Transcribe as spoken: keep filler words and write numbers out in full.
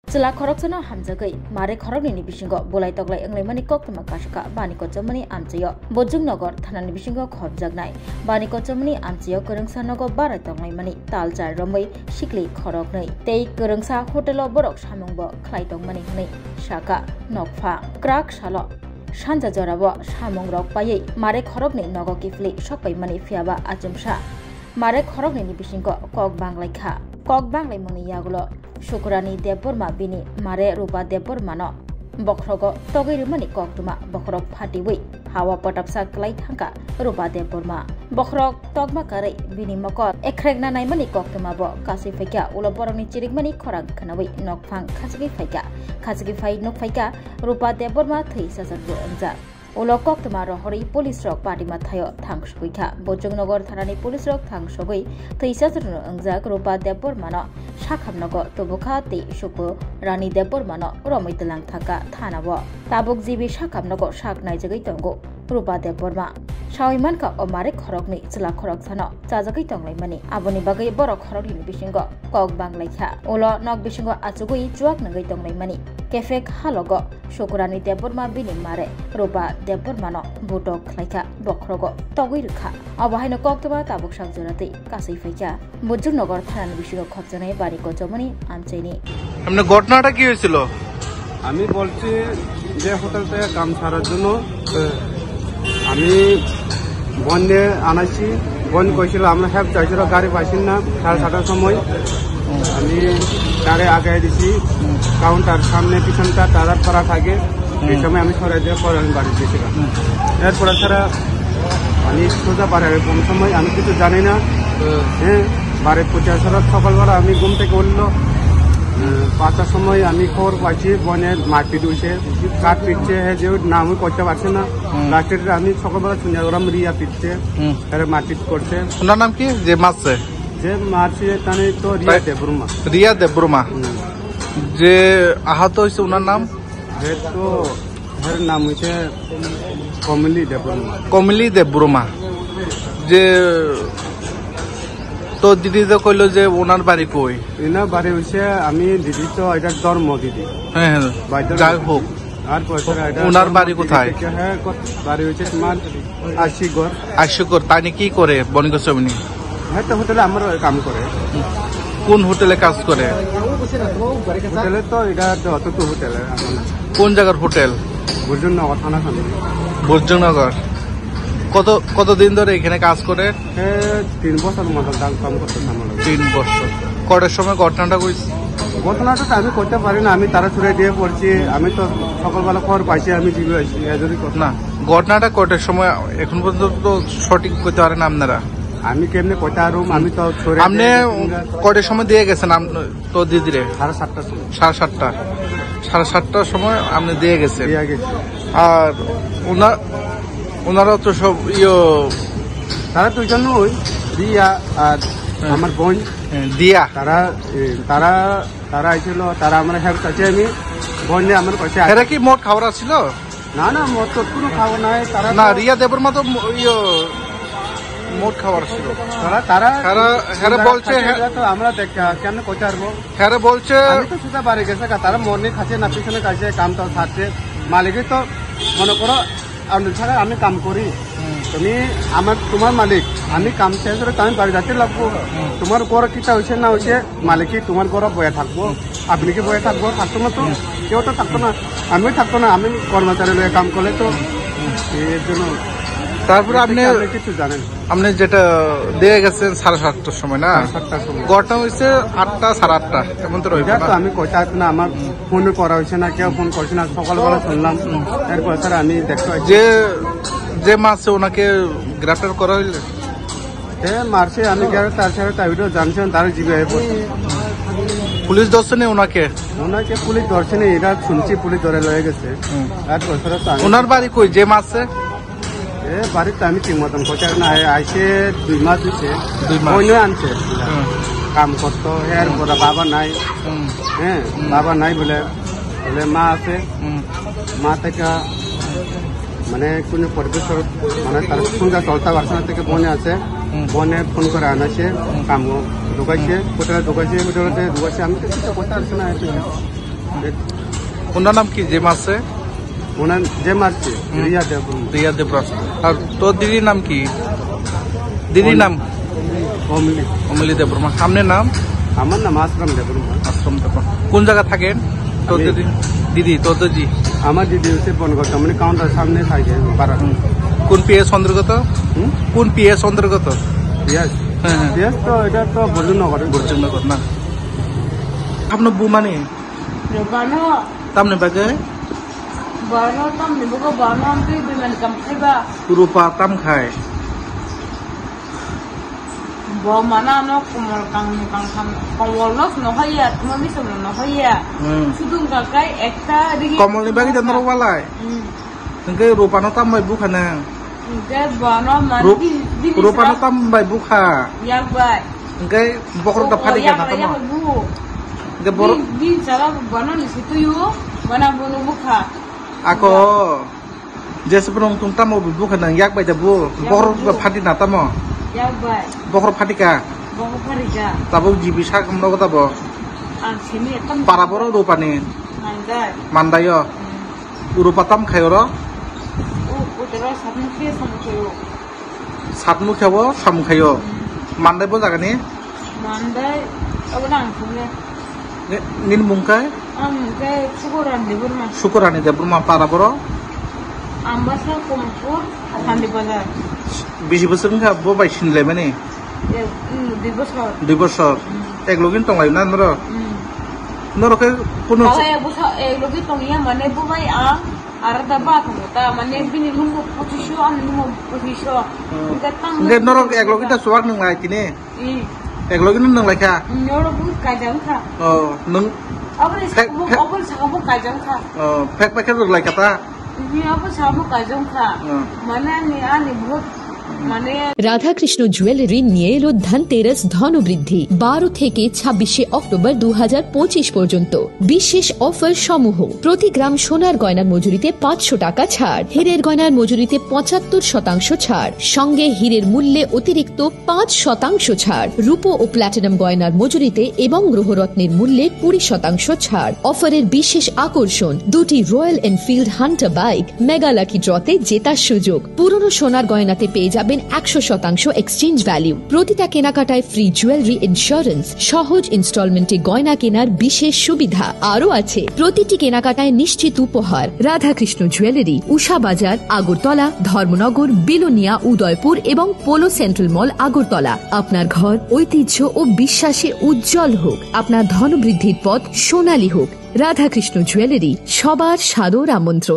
Chwla khoroksano hamjagwi mare khoroknwini bisingo bulai toklai wnglaimani koktwma kasukha bani kochomani amchaio. Bojong Nogor thanani bisingo khopjaknai bani kochomani amchaio kwrwngsa nogo barai tonglaimani talchar romwi sikli khoroknwi tei kwrwngsa hotelo borok samungbo khlai tongmani hwnwi sakha nokphang. Kwrak salo sanja jorao samungrok paiwi mare khoroknwi nogo kiphilwi sokpaimani phiyaba achomsa mare khoroknwini bisingo kok banglaikha. Kok banglaimungni yagulo Sukurani Debbarma bini mare Rupa Debbarmano bokhrogo togwi rwmani koktwma bokhorok phatiwi hawa potapsa kwlai thangkha Rupa Debbarma. Bokhorok tokma karwi bini mokol ekhrekna naimani koktwma bo kasui phaikha, ulo borokni chirikmani khorang khwnawi nokphang khachigwi phaikha. Khachigwi phai nukphaikha Rupa Debbarma thwi sajak bo wngjak. Ulo koktwma rohorwi police rok patima thaio thang sugwi kha. Bojong Nogor thanani police rok thang sogwi thwi sajak no wngjak Rupa Debbarmano sakhamnogo tubukha tei Sukurani Debbarmano romwi tlang thangkha thanao. Tabuk G B sakhamnogo sak naijagwi tongo Rupa Debbarma. Sawi mankha o mare khoroknwi chwla khoroksano chajagwi tonglaimani. Aboni bagwi borok khoroknwini bisingo kok banglaikha. Ulo nok bisingo achugwi chuak nangwi tonglaimani. Kephek halogo Sukurani Debbarma bini mare Rupa Debbarmano butok khlaikha, bokhrogo togwi rwkha. Obo haino koktwma tabuk sak jora twi kasui phaikha. Bojong Nogor thanani bisingo khopjaknai bari kochomani amchaini. এমনি ঘটনাটা কি হয়েছিল? আমি বলছি যে হোটেল থেকে কাম ছাড়ার জন্য, আহ, আমি বোনকে আনাইছি। বোন কইছিল আমরা হেল্প চাইছিল, গাড়ি পাইছিল না, সাড়ে সাতটার সময় আমি তারে আগে দিছি। কাউন্টার সামনে পিছনটা তারা করা থাকে, এই সময় আমি সরে দিয়ে পরে আমি বাড়ি গেছিলাম। এরপরে তারা আমি সোজা বাড়ি আসি, কোন সময় আমি কিছু জানি না। হ্যাঁ, বাড়ি পৌঁছার সময় সকালবেলা আমি ঘুম থেকে উঠলো, আহ, পাঁচটার সময় আমি খবর পাইছি বোনের মারপিট হয়েছে, কাঠ পিটছে, হ্যাঁ, যে নামও করতে পারছে না। লাস্টে আমি সকালবেলা শুনে ওরা রিয়া পিটছে, হুম। তারা মারপিট করছে। ওনার নাম কি, যে মারছে? যে মারছে তানে তো রিয়া তাই-, দেববর্মা। রিয়া দেববর্মা। হুম। যে আহত হয়েছে ওনার নাম? এর তো, এর নাম হইছে কমলি দেববর্মা। কমলি দেববর্মা। যে তো দিদি তো কইলো যে ওনার বাড়ি কই? এনার বাড়ি হইছে, আমি দিদি তো এটা ধর্ম দিদি। হ্যাঁ, হ্যাঁ। বাইদর যাই হোক। আর পয়সা এটা ওনার বাড়ি কোথায়? হ্যাঁ, কো-, বাড়ি হইছে তোমার আশিগড়। আশিগড়, তাই কি করে বনিক স্বামী? হ্যাঁ, তো হোটেলে আমার কাম করে। কোন হোটেলে কাজ করে? হোটেলে তো এটা তো অত তো হোটেলে এখন। কোন জায়গার হোটেল? বর্জননগর থানা সামনে। বর্জননগর। কত, কতদিন ধরে এখানে কাজ করে? এ, তিন বছর মতো কাম, কাম করতেছে আমার লগে। তিন বছর। কটার সময় ঘটনাটা হইছে? ঘটনাটা তো আমি করতে পারি না, আমি তারা ছুড়ে দিয়ে পড়ছি। আমি তো সকালবেলা খবর পাইছি, আমি জিবি আইছি, এজন্য কথা। না, ঘটনাটা কটার সময় এখন পর্যন্ত তো সঠিক করতে পারেন আপনারা? আমি কেমনে কইতাম, আমি তো ছুড়ে আপনি দিয়ে গেছি। কটার সময় দিয়ে গেছেন আম-, তো দিদিরে? সাড়ে সাতটার সময়। সাড়ে সাতটা। সাড়ে সাতটার সময় আপনি দিয়ে গেছেন। দিয়ে গেছি। আর ওনা-, ওনারা তো সব ইয়ে তারা দুইজন ওই রিয়া আর হ্যাঁ। আমার বোন। হ্যাঁ, দিয়া। তারা, এ, তারা, তারা আইছিল, তারা আমার হেল্প চাইছে, আমি বোন নিয়ে আমার কাছে আসে। এরা কি মদ খাওয়ার ছিল? না, না, মদ তো কোনো খাওয়া নাই। তারা না, তো রিয়া দেববর্মা তো ম-, ইয়ে, মদ খাওয়ার ছিল। তারা, তারা তারা, তারা বলছে, হ্যাঁ। তো আমরা দেখ, কেন করতে পারবো? হ্যাঁ, বলছে। আমি তো সুজা বাড়ি গেছে গা, তারা মর্নিং খাচ্ছে না, পিছনে খাচ্ছে, কাম তো থাকছে। মালিকই তো মনে করো, আমি ছাড়া আমি কাম করি। হুম। তুমি আমার, তোমার মালিক, আমি কাম শেষ করে আমি বাড়ি যাইতে লাগবো। হুম। তোমার ঘর কিতা হইছে না হইছে, মালিক কি তোমার ঘর বয়ে থাকবো? আপনি কি বয়ে থাকবো? থাকতো না তো, হুম। কেউ তো থাকতো না, আমিও থাকতো না, আমি কর্মচারী লয়ে কাম করলে তো। হুম। এর জন্য তারপরে আপনি আপনি কিছু জানেন? আপনি যেটা দিয়ে গেছেন সাড়ে সাতটার সময় না? সাড়ে সাতটার সময়। ঘটনা হয়েছে আটটা, সাড়ে আটটা, এমন তো রইবে এটা না? তো আমি কইতে পারছি না, আমার ফোনে করা হয়েছে না, কেউ ফোন করছে না, সকালবেলা শুনলাম, এরপর স্যার আমি দেখতে পাচ্ছি। যে, যে মারছে ওনাকে গ্রেফতার করা হইল? এ মারছে, আমি গ্রেফতার, স্যার তার ভিডিও জানছেন, তারা জিবি হয়ে পড়ছে। পুলিশ ধরছে নি ওনাকে? ওনাকে পুলিশ ধরছে নি, এটা শুনছি পুলিশ ধরে লয়ে গেছে। হুম। এরপর স্যার তো আমি ওনার বাড়ি কই যে মারছে? এ, বাড়িতে আমি ঠিক মতন পৌঁছাই না, এ, আইসে দুই মাস হইছে। দুই মাস। বইনে আনছে। হুম। কাম করতো, এর হুম। পরে বাবা নাই। হুম। হ্যাঁ, হুম। বাবা নাই বলে, বলে মা আছে। হুম। মা থেকে, মানে, কোনো পরিবেশ, মানে, তার সঙ্গে চলতে পারছে না, থেকে বনে আছে। হুম। বনে ফোন করে আনাছে, হুম। কামো ঢুকাইছে, হুম। কোথায় ঢুকাইছে, কোথায় ঢুকাইছে, আমি তো কিছু করতে পারছি না, এর জন্য। ওনার নাম কি যে মারছে? ওনার যে মারছে, হুম। রিয়া দেববর্মা। রিয়া দেববর্মা। আর তোর দিদির নাম কি? দিদির নাম? অমলি। অমলি দেববর্মা। আপনার নাম? আমার নাম আশ্রম দেববর্মা। আশ্রম দেববর্মা। কোন জায়গা থাকেন? তোর আমি দিদি, দিদি, তোর দিদি। আমার দিদি হচ্ছে বনগড়, মানে কাউন্টার সামনে থাকে, বারা। হুম। কোন পিএস অন্তর্গত? হুম? কোন পিএস অন্তর্গত? পিএস? হ্যাঁ, হ্যাঁ। পিএস তো, এটা তো বর্জননগর। বর্জননগর না? আপনার বৌমা নেই? Bano. Tamni bagwi? Bano tamni bagwi bano ang twi bimani kam khaiba. Rupa tam khai. Bo mana no komol kangni kangtham, komol no no hoya, tuma bisa no no hoya. Hmm. Sudung ka kai ekta ringi. Komolni bagwi da norok walai? Hmm. Hwnkhe Rupano tam bai bukha nang? Hwnkhe bono man Rup-, bini, bini Rupano sara tam bai bukha? Yak bai. Hwnkhe bokhorok da phari kha na tamo? Yak bai bu. Hwnkhe bor- Bini, bini sara bono ni situyo, bono bono bukha. Ako, yak. Jesa phano wngtong tamo bo bukha nang yak bai da bu? Yak bai bu. Bokhorok da phati na tamo? Yak bai. Bokhorok phati kha? Bokhorok phari kha. Tabuk G B sak nogo tabo? Ang sini ekdom. Para boro Rupani? Mandai. Mandai o? Hmm. Rupa tam khai oro? U-, utara satmukhi samung khaio. Satmukhi abo samung khaio. Hmm. Mandai bo jagani? Mandai abo nang thumle. Ni-, nini mung khai? Ang mung khai Sukorani Debbarma. Sukorani Debbarma para boro? Ambasa Komolpur, Handi Bazar. Bisi bosor wngkha bo bai sinlaimani? Eh, mm, dui bosor. Dui bosor. Mm. Ek login tonglai na norok? Mm. Norok khe kuno Kala ek bosor, ek logi tongya mane bo bai ang arada ba thangta mane bini lumo pochisho, ani lumo pochisho. Oh. Hingke tang Hingke norok ek logi ta suwak nang lai tini? Mm. Ek logi nang lai kha? Mm, norok bo kaijang kha. Oh, nang Aboni phek, sakamo, phek. Aboni sakamo kaijang kha. Oh, phek phek khe rwk lai kha ta? Ni abo samo kajong kha. Hmm. Mane ani, ani bahut, mane Radhakrishna jewellery নিয়ে এলো ধনতেরাস ধনবৃদ্ধি বারো থেকে ছাব্বিশে অক্টোবর দু হাজার পঁচিশ পর্যন্ত। বিশেষ অফার সমূহ: প্রতি গ্রাম সোনার গয়নার মজুরিতে পাঁচশো টাকা ছাড়, হীরের গয়নার মজুরিতে পঁচাত্তর শতাংশ ছাড়, সঙ্গে হীরের মূল্যে অতিরিক্ত পাঁচ শতাংশ ছাড়, রূপো ও প্ল্যাটিনাম গয়নার মজুরিতে এবং গ্রহরত্নের মূল্যে কুড়ি শতাংশ ছাড়। অফারের বিশেষ আকর্ষণ, দুটি royal Enfield Hunter bike, mega lucky ড্রতে জেতার সুযোগ। পুরনো সোনার গয়নাতে পেয়ে যাবেন একশো শতাংশ এক্সচেঞ্জ ভ্যালু। প্রতিটা কেনাকাটায় ফ্রি জুয়েলারি ইন্স্যুরেন্স, সহজ ইনস্টলমেন্টে গয়না কেনার বিশেষ সুবিধা। আরও আছে প্রতিটি কেনাকাটায় নিশ্চিত উপহার। রাধাকৃষ্ণ জুয়েলারি, উষা বাজার, আগরতলা, ধর্মনগর, বিলোনিয়া, উদয়পুর এবং পোলো সেন্ট্রাল মল, আগরতলা। আপনার ঘর ঐতিহ্য ও বিশ্বাসে উজ্জ্বল হোক, আপনার ধনবৃদ্ধির পথ সোনালী হোক। রাধাকৃষ্ণ জুয়েলারি, সবার সাদর আমন্ত্রণ।